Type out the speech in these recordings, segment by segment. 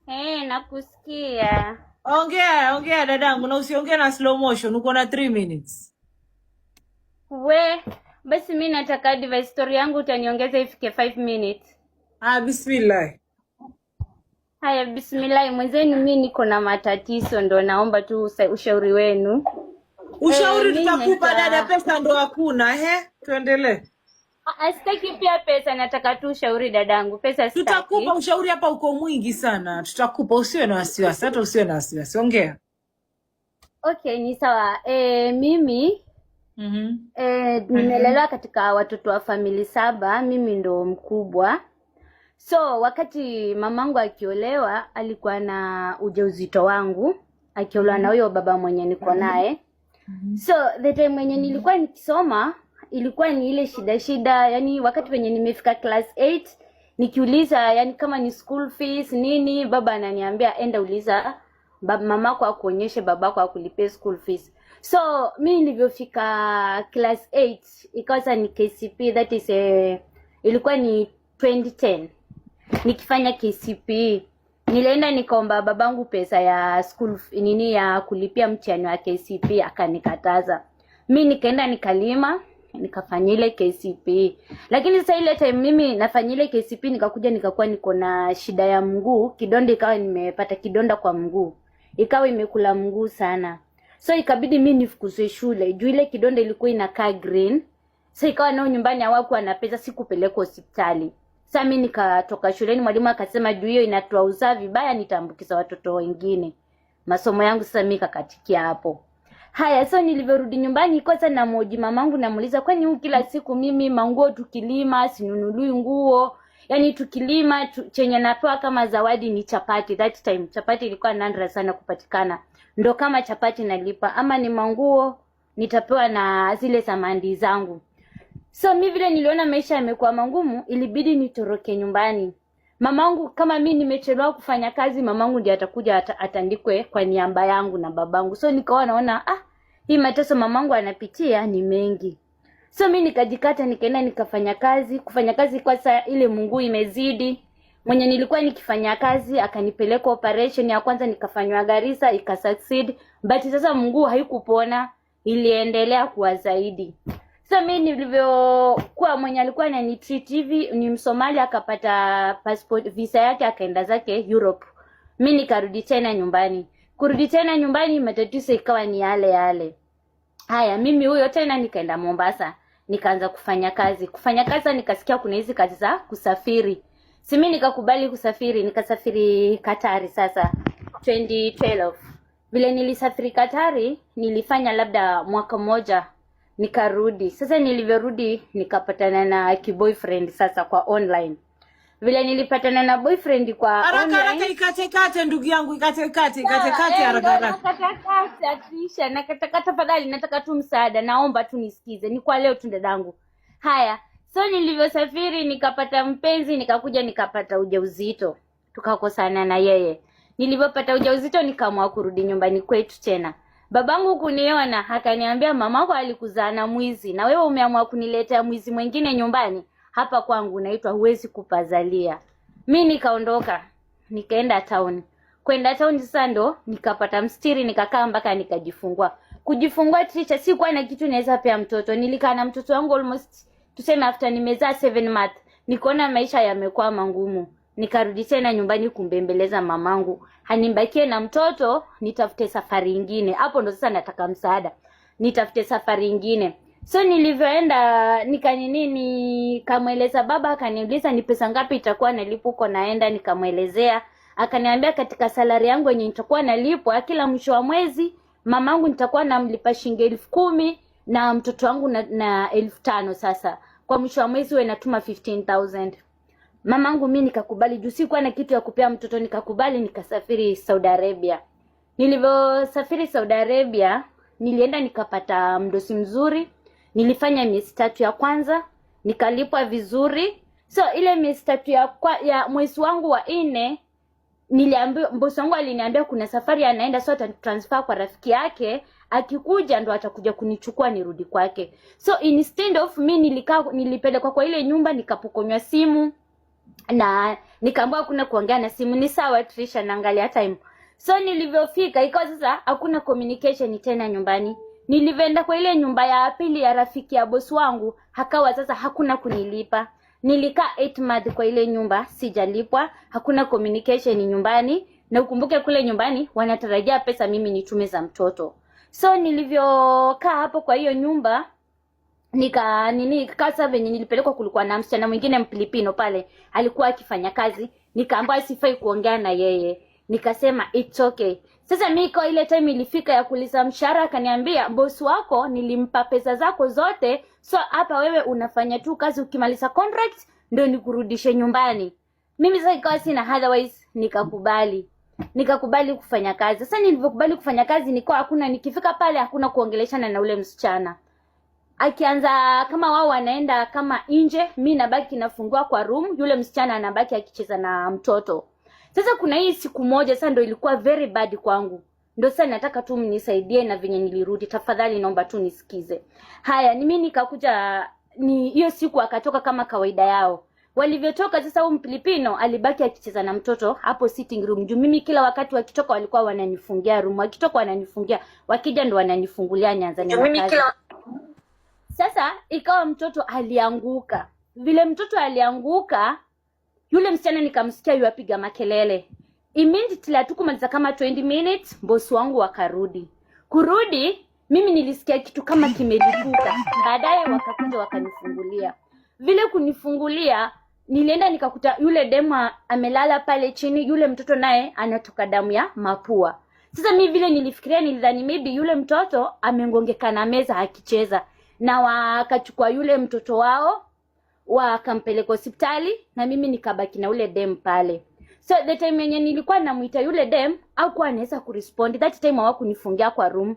Eh, nakusikia. Ongea, ongea dadangu, na usiongee na slow motion, uko na 3 minutes. We, basi mi nataka advice, story yangu utaniongeza ifike 5 minutes. Ah, bismillah. Haya, bismillah. Mwenzenu, mi niko na matatizo, ndo naomba tu ushauri wenu. Ushauri Mi tutakupa dada, naitwa pesa ndo hakuna. Ehe, tuendelee. Ah, sitaki pia pesa, nataka tu ushauri dadangu, pesa sitaki. Tutakupa ushauri hapa, uko mwingi sana, tutakupa, usiwe na wasiwasi, hata usiwe na wasiwasi. Ongea. Okay, ni sawa. Mimi nimelelewa katika watoto wa family 7, mimi ndo mkubwa. So wakati mamangu akiolewa alikuwa na ujauzito wangu, akiolewa na huyo baba mwenye niko naye. So the time mwenye nilikuwa nikisoma ilikuwa ni ile shida shida, yani wakati wenye nimefika class 8 nikiuliza, yani kama ni school fees nini, baba ananiambia enda uliza mamako akuonyeshe, babako akulipie school fees. So mi nilivyofika class 8 ikawa sasa ni KCPE, that is ilikuwa ni 2010 nikifanya KCPE, nilienda nikaomba babangu pesa ya school nini ya kulipia mtihani wa KCPE, akanikataza. Mi nikaenda nikalima, nikafanya ile KCPE. Lakini sasa ile time mimi nafanya ile KCPE, nikakuja nikakuwa niko na shida ya mguu, kidonda, ikawa nimepata kidonda kwa mguu, ikawa imekula mguu sana. So ikabidi mi nifukuzwe shule juu ile kidonda ilikuwa inakaa green. So ikawa nao nyumbani hawakuwa na pesa, sikupelekwa hospitali. Sasa mi nikatoka shuleni, mwalimu akasema juu hiyo inatoa usaa vibaya, nitaambukiza watoto wengine. Masomo yangu sasa mi kakatikia hapo. Haya, so nilivyorudi nyumbani kwanza namhoji mamangu, namuuliza kwani huu kila siku mimi manguo tukilima sinunuliwi nguo, yani tukilima chenye napewa kama zawadi ni chapati. That time chapati ilikuwa nadra sana kupatikana, ndo kama chapati nalipa, ama ni manguo nitapewa na zile samandi zangu. So mi vile niliona maisha yamekuwa magumu, ilibidi nitoroke nyumbani. Mamangu kama mi nimechelewa kufanya kazi, mamangu ndiye atakuja atandikwe kwa niaba yangu na babangu. So nikawa naona hii mateso mamangu anapitia ni mengi. So mi nikajikata, nikaenda nikafanya kazi. Kufanya kazi kwa saa ile mguu imezidi. Mwenye nilikuwa nikifanya kazi akanipeleka operation ya kwanza, nikafanywa Garissa, ikasucceed, but sasa mguu haikupona, iliendelea kuwa zaidi. So mi nilivyokuwa, mwenye alikuwa ananitreat hivi ni Msomali, akapata passport visa yake akaenda zake Europe. Mi nikarudi tena nyumbani. Kurudi tena nyumbani, matatizo ikawa ni yale yale. Haya, mimi huyo tena nikaenda Mombasa, nikaanza kufanya kazi. Kufanya kazi nikasikia kuna hizi kazi za kusafiri. Si mi nikakubali kusafiri, nikasafiri Katari sasa 2012. Vile nilisafiri Katari, nilifanya labda mwaka mmoja nikarudi. Sasa nilivyorudi nikapatana na kiboyfriend sasa kwa online. Vile nilipatana na boyfriend kwa Haraka haraka, online ikate kate ndugu yangu, ikate kate, ikate Sawa, kate haraka ndo haraka. nakatakata Trisha, nakatakata tafadhali, nataka tu msaada, naomba tu nisikize, ni kwa leo tu dadangu. Haya, so nilivyosafiri nikapata mpenzi, nikakuja nikapata ujauzito, tukakosana na yeye. Nilivyopata ujauzito nikaamua kurudi nyumbani kwetu tena. Babangu kuniona akaniambia, mamako alikuzaa na mwizi na wewe umeamua kuniletea mwizi mwingine nyumbani hapa kwangu, unaitwa huwezi kupazalia. Mi nikaondoka nikaenda town. Kwenda town sasa ndo nikapata mstiri, nikakaa mpaka nikajifungua. Kujifungua Trisha, sikuwa na kitu naweza pea mtoto. Nilikaa na mtoto wangu almost tuseme after nimezaa 7 month, nikaona maisha yamekuwa mangumu, nikarudi tena nyumbani kumbembeleza mamangu hanibakie na mtoto, nitafute safari ingine. Hapo ndo sasa nataka msaada, nitafute safari ingine. So nilivyoenda nikanini, nikamweleza baba, akaniuliza ni pesa ngapi itakuwa nalipwa huko naenda, nikamwelezea, akaniambia katika salary yangu yenye nitakuwa nalipwa kila mwisho wa mwezi, mamangu nitakuwa namlipa shilingi 10,000 na mtoto wangu na 5,000. Sasa kwa mwisho wa mwezi huwe natuma 15,000. Mamangu mi nikakubali juu sikuwa na kitu ya kupea mtoto, nikakubali, nikasafiri Saudi Arabia. Nilivyosafiri Saudi Arabia, nilienda nikapata mdosi mzuri, nilifanya miezi 3 ya kwanza, nikalipwa vizuri. So ile miezi 3 ya mwezi wangu wa 4 niliambiwa, bosi wangu aliniambia kuna safari anaenda, so atatransfer kwa rafiki yake, akikuja ndo atakuja kunichukua nirudi kwake. So instead of mi nilikaa, nilipelekwa kwa ile nyumba nikapokonywa simu. Na nikaambiwa hakuna kuongea na simu. Ni sawa Trisha, naangalia time. So nilivyofika ikawa sasa hakuna communication tena nyumbani. Nilivyoenda kwa ile nyumba ya pili ya rafiki ya bosi wangu, hakawa sasa hakuna kunilipa. Nilikaa 8 months kwa ile nyumba sijalipwa, hakuna communication nyumbani, na ukumbuke kule nyumbani wanatarajia pesa mimi nitume za mtoto. So nilivyokaa hapo kwa hiyo nyumba, nika nini, kasa venye nilipelekwa, kulikuwa na msichana mwingine Mfilipino pale alikuwa akifanya kazi, nikaambiwa sifai kuongea na yeye, nikasema it's okay. Sasa mi kwa ile time ilifika ya kuliza mshahara, akaniambia, "Bosi wako nilimpa pesa zako zote, so hapa wewe unafanya tu kazi, ukimaliza contract ndio nikurudishe nyumbani." Mimi sasa ikawa sina otherwise, nikakubali kufanya kazi. Sasa nilivyokubali kufanya kazi, nikawa hakuna, nikifika pale hakuna kuongeleshana na ule msichana. Akianza kama wao wanaenda kama nje, mi nabaki nafungua kwa room, yule msichana anabaki akicheza na mtoto. Sasa kuna hii siku moja sasa ndo ilikuwa very bad kwangu, ndo sasa nataka tu mnisaidie na venye nilirudi, tafadhali naomba tu nisikize. Haya, ni mimi nikakuja, ni hiyo siku akatoka kama kawaida yao. Walivyotoka sasa, huyu Mpilipino alibaki akicheza na mtoto hapo sitting room, juu mimi kila wakati wakitoka walikuwa wananifungia room, wakitoka wananifungia, wakija ndo wananifungulia nianzane na kazi. Sasa ikawa mtoto alianguka. Vile mtoto alianguka, yule msichana nikamsikia yuapiga makelele. Immediately hatukumaliza kama 20 minutes, bosi wangu wakarudi. Kurudi, mimi nilisikia kitu kama kimelipuka. Baadaye wakakuja wakanifungulia. Vile kunifungulia, nilienda nikakuta yule demu amelala pale chini, yule mtoto naye anatoka damu ya mapua. Sasa mi vile nilifikiria, nilidhani maybe yule mtoto amengongeka na meza akicheza, na wakachukua yule mtoto wao wakampeleka hospitali, na mimi nikabaki na ule dem pale. So the time yenye nilikuwa namuita yule dem, hakuwa anaweza kurespond. That time hawakunifungia kwa room.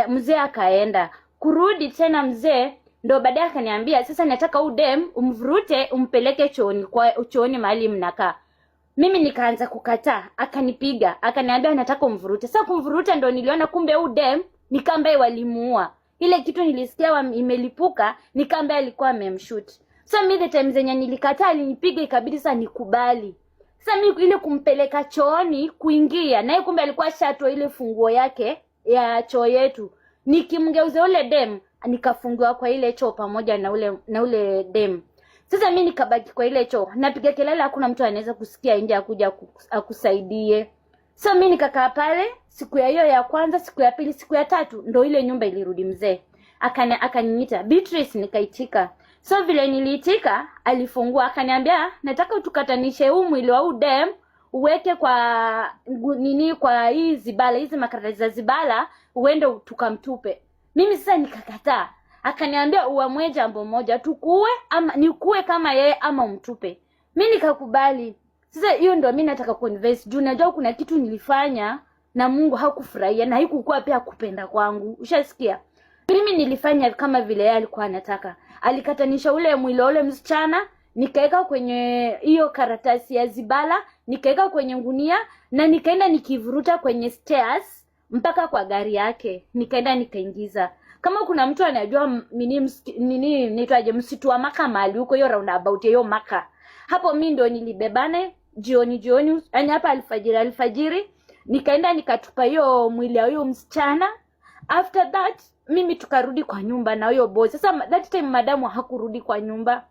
Mzee akaenda kurudi tena, mzee ndo baadaye akaniambia, "Sasa nataka huu dem umvurute umpeleke chooni, kwa chooni mahali mnakaa." Mimi nikaanza kukataa, akanipiga, akaniambia nataka umvurute. Sasa kumvuruta ndo niliona kumbe huu dem ni kambaye walimuua. Ile kitu nilisikia imelipuka ni kambaye alikuwa amemshoot. So mi the time zenye nilikataa alinipiga, ikabidi sasa nikubali. Sasa mi ile kumpeleka chooni kuingia naye, kumbe alikuwa ashatoa ile funguo yake ya choo yetu. Nikimgeuza ule dem, nikafungiwa kwa ile choo pamoja na ule dem. Sasa mi nikabaki kwa ile choo, napiga kelele, hakuna mtu anaweza kusikia nje akuja akusaidie. So mi nikakaa pale siku ya hiyo ya kwanza, siku ya pili, siku ya tatu ndo ile nyumba ilirudi mzee. Akaniita, "Beatrice," nikaitika. So vile niliitika, alifungua akaniambia, "Nataka tukatanishe huu mwili wa huu dem uweke kwa nini, kwa hii zibala, hizi makaratasi za zibala, uende tukamtupe." Mimi sasa nikakataa. Akaniambia, "Uamue jambo moja, tukue ama nikuwe kama yeye ama umtupe." Mi nikakubali. Sasa hiyo ndo mi nataka kuinvest, juu najua kuna kitu nilifanya na Mungu hakufurahia na haikukuwa pia kupenda kwangu, ushasikia? Mimi nilifanya kama vile yeye alikuwa anataka. Alikatanisha ule mwili wa ule msichana, nikaweka kwenye hiyo karatasi ya zibala, nikaweka kwenye gunia na nikaenda nikivuruta kwenye stairs mpaka kwa gari yake, nikaenda nikaingiza. Kama kuna mtu anajua nini nini nitwaje, msitu wa Maka mahali huko, hiyo roundabout ya hiyo Maka hapo, mi ndo nilibebane jioni jioni, yani hapa alfajiri alfajiri, nikaenda nikatupa hiyo mwili ya huyo msichana. After that mimi tukarudi kwa nyumba na huyo boy. Sasa that time madamu hakurudi kwa nyumba.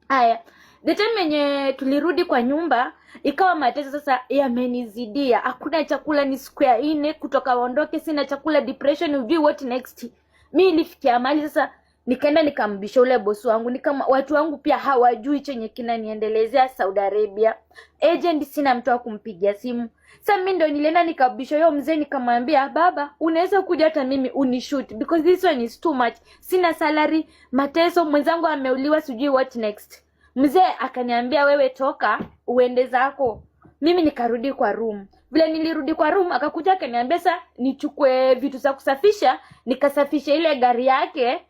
Haya, the time yenye tulirudi kwa nyumba, ikawa mateso sasa yamenizidia, hakuna chakula, ni siku ya 4 kutoka waondoke, sina chakula, depression, hujui what next. Mi ilifikia mahali sasa nikaenda nikambisha ule bosi wangu, nikama watu wangu pia hawajui chenye kinaniendelezea Saudi Arabia, agent sina mtu wa kumpigia simu. Sasa mi ndo nilienda nikabisha huyo mzee, nikamwambia, "Baba, unaweza kuja hata mimi unishoot because this one is too much, sina salary, mateso, mwenzangu ameuliwa, sijui what next." Mzee akaniambia, "Wewe toka uende zako." Mimi nikarudi kwa room. Vile nilirudi kwa room, akakuja akaniambia sa nichukue vitu za kusafisha, nikasafisha ile gari yake,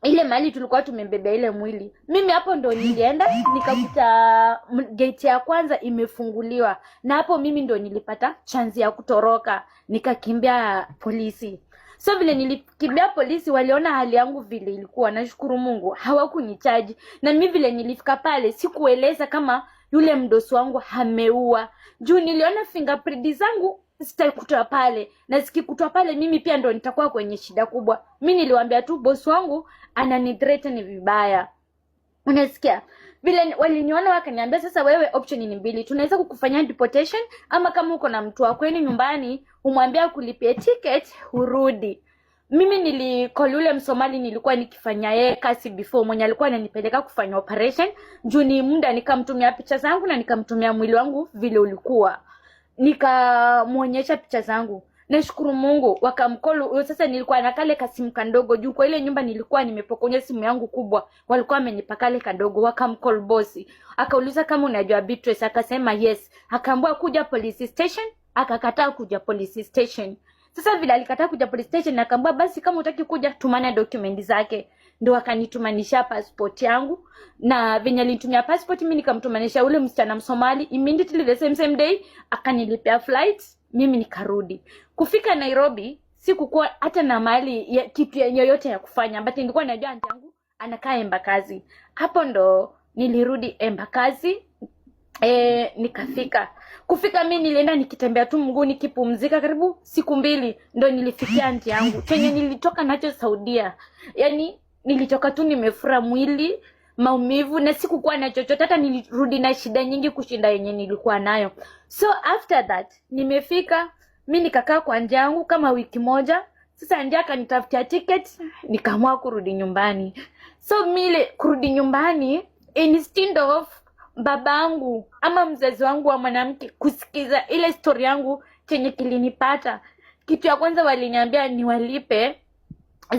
ile mahali tulikuwa tumembebea ile mwili. Mimi hapo ndo nilienda nikakuta gate ya kwanza imefunguliwa, na hapo mimi ndo nilipata chance ya kutoroka, nikakimbia polisi. So vile nilikimbia polisi, waliona hali yangu vile ilikuwa. Nashukuru Mungu hawakunichaji, na mi vile nilifika pale sikueleza kama yule mdosi wangu ameua, juu niliona fingerprint zangu zitakutwa pale, na zikikutwa pale mimi pia ndo nitakuwa kwenye shida kubwa. Mi niliwaambia tu bosi wangu ananithreaten vibaya. Unasikia vile waliniona wakaniambia, sasa wewe option ni mbili, tunaweza kukufanyia deportation ama kama uko na mtu wa kwenu nyumbani umwambie akulipie ticket urudi. Mimi nilicall yule Msomali nilikuwa nikifanya yeye kazi before, mwenye alikuwa ananipeleka kufanya operation juu ni muda, nikamtumia picha zangu na nikamtumia mwili wangu vile ulikuwa, nikamwonyesha picha zangu. Nashukuru Mungu wakamcall huyo. Sasa nilikuwa na kale kasimu kandogo juu kwa ile nyumba nilikuwa nimepokonya simu yangu kubwa, walikuwa wamenipa kale kadogo. Wakamcall bosi, akauliza kama unajua Beatrice, akasema yes. Akaambiwa kuja police station, akakataa kuja police station. Sasa vile alikataa kuja police station, akaambiwa basi kama hutaki kuja tumana document zake. Ndo akanitumanisha passport yangu, na venye alinitumia passport mimi nikamtumanisha ule msichana Msomali. Immediately the same same day akanilipia flight, mimi nikarudi. Kufika Nairobi sikukuwa hata na mali ya kitu yoyote ya kufanya, but nilikuwa najua auntie yangu anakaa Embakasi. Hapo ndo nilirudi Embakasi. Nikafika. Kufika mi nilienda nikitembea tu mguu nikipumzika karibu siku 2, ndo nilifikia auntie yangu. Chenye nilitoka nacho Saudia, yani nilitoka tu nimefura mwili, maumivu, na sikukuwa na chochote. Hata nilirudi na shida nyingi kushinda yenye nilikuwa nayo. So after that nimefika, mi nikakaa kwa auntie yangu kama wiki moja. Sasa auntie akanitafutia ticket, nikaamua kurudi nyumbani. So mi ile kurudi nyumbani, instead of babangu ama mzazi wangu wa mwanamke kusikiza ile story yangu chenye kilinipata, kitu ya kwanza waliniambia niwalipe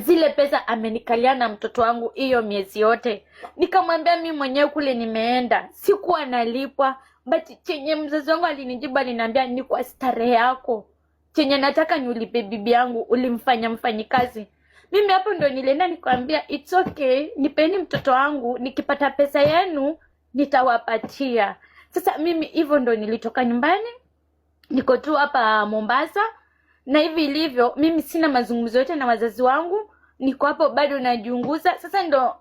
zile pesa amenikalia na mtoto wangu hiyo miezi yote. Nikamwambia mi mwenyewe kule nimeenda sikuwa nalipwa, but chenye mzazi wangu alinijibu, aliniambia ni kwa starehe yako, chenye nataka ni ulipe bibi yangu, ulimfanya mfanyikazi. Mimi hapo ndo nilienda nikamwambia it's okay, nipeni mtoto wangu, nikipata pesa yenu nitawapatia. Sasa mimi hivyo ndo nilitoka nyumbani, niko tu hapa Mombasa, na hivi ilivyo, mimi sina mazungumzo yote na wazazi wangu, niko hapo bado najiunguza. Sasa ndo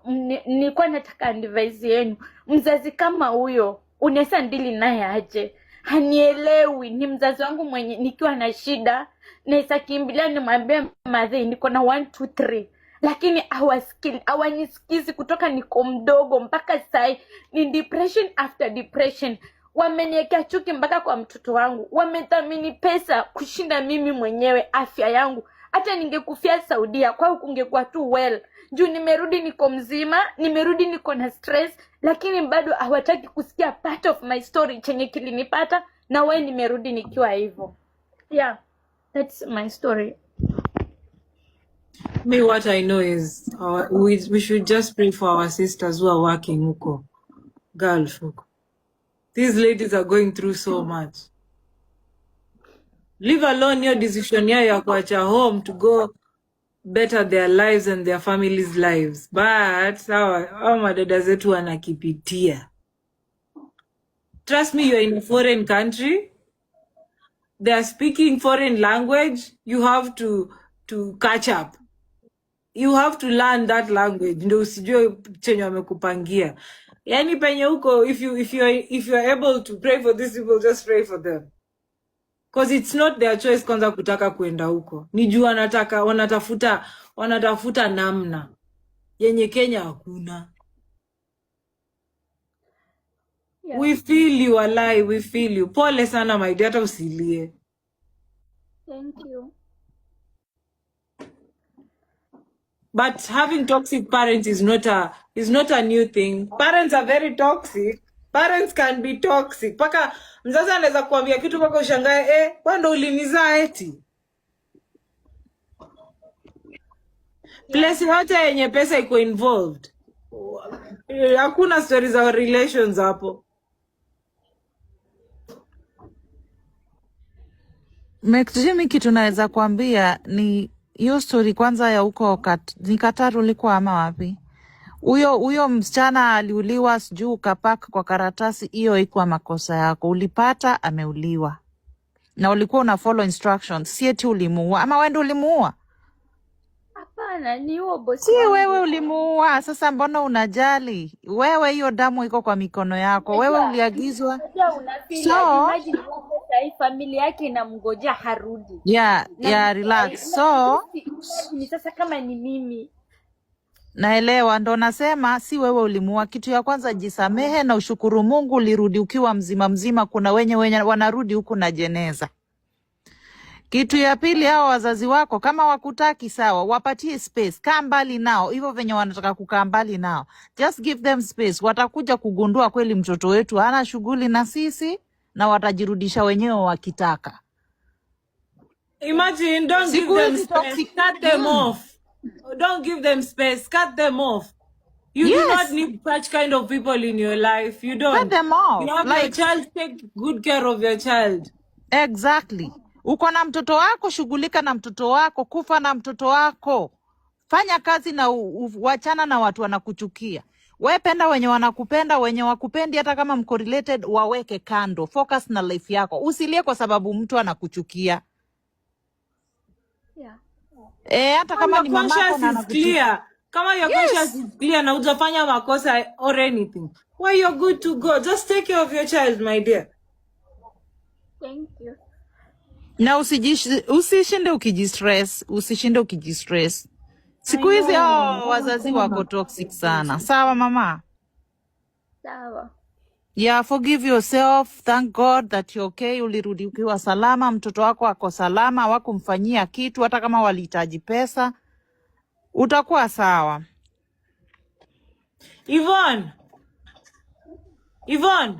nilikuwa nataka advice yenu, mzazi kama huyo unaweza deal naye aje? Hanielewi, ni mzazi wangu mwenye nikiwa na shida naweza kimbilia nimwambie madhe niko na 1 2 3, lakini hawanisikizi kutoka niko mdogo mpaka sai ni depression after depression. Wameniwekea chuki mpaka kwa mtoto wangu, wamethamini pesa kushinda mimi mwenyewe afya yangu. Hata ningekufia Saudia kwao kungekuwa tu well, juu nimerudi niko mzima, nimerudi niko na stress, lakini bado hawataki kusikia part of my story chenye kilinipata, na we nimerudi nikiwa hivyo. Yeah, that's my story. Me, what I know is we should just pray for our sisters who are working huko Gulf huko. These ladies are going through so much. Leave alone your decision yao ya kuacha home to go better their lives and their families' lives. But hawa madada zetu wanakipitia. Trust me, you're in a foreign country. They are speaking foreign language. You have to catch up. You have to learn that language ndio usijue chenye wamekupangia. Yani penye huko, if you are able to pray for these people, just pray for them. 'Cause it's not their choice kwanza kutaka kwenda huko. Ni juu wanataka wanatafuta namna yenye Kenya hakuna. We feel you, walai, we feel you. Pole sana my dear, hata usilie. Thank you. But having toxic parents is not a new thing. Parents are very toxic. Parents can be toxic. Paka mzazi anaweza kuambia kitu mpaka ushangae, eh, wewe ndo ulinizaa eti. Place yote yenye pesa iko involved. Hakuna stories za relations hapo. Jimmy, kitu naweza kuambia ni hiyo story kwanza ya huko ni Qatar ulikuwa ama wapi? Huyo msichana aliuliwa, sijui ukapak kwa karatasi, hiyo ikuwa makosa yako. Ulipata ameuliwa na ulikuwa una follow instructions, si eti ulimuua ama wewe ndio ulimuua. Hapana, ni huo bosi Si wewe wangu. ulimuua, sasa mbona unajali? Wewe hiyo damu iko kwa mikono yako, wewe Unajua, uliagizwa. unajua unafeel So imagine wewe sahii familia yake inamngojea harudi. Na yeah, relax. So imagine sasa kama ni mimi. Naelewa, ndo nasema si wewe ulimuua. Kitu ya kwanza jisamehe na ushukuru Mungu ulirudi ukiwa mzima mzima. Kuna wenye wanarudi huku na jeneza. Kitu ya pili, hao wazazi wako kama wakutaki, sawa, wapatie space, kaa mbali nao, hivyo venye wanataka kukaa mbali nao, just give them space. Watakuja kugundua kweli mtoto wetu hana shughuli na sisi, na watajirudisha wenyewe wakitaka. Imagine, don't give Siku them hizi space. toxic. Cut them off. Don't give them space. Cut them off. You do not need such kind of people in your life. You Cut don't. them You off. have your Like child, take good care of your child. Exactly. Uko na mtoto wako, shughulika na mtoto wako, kufa na mtoto wako, fanya kazi na wachana na watu wanakuchukia. We penda wenye wanakupenda, wenye wakupendi, hata kama mko related, waweke kando. Focus na life yako, usilie kwa sababu mtu anakuchukia. E, hata kama Your ni mamako conscience na is anakuchukia. clear. Kama your conscience is clear na hujafanya makosa or anything, well, you're good to go. Just take care of your child, my dear. Thank you. Na usishinde ukijistress, usishinde ukijistress. Siku I hizi know. hao wazazi wako toxic sana. Sawa mama? Sawa. Yeah, forgive yourself. Thank God that you're okay. Ulirudi ukiwa salama, mtoto wako ako salama, hawakumfanyia kitu, hata kama walihitaji pesa, utakuwa sawa. Yvonne. Yvonne.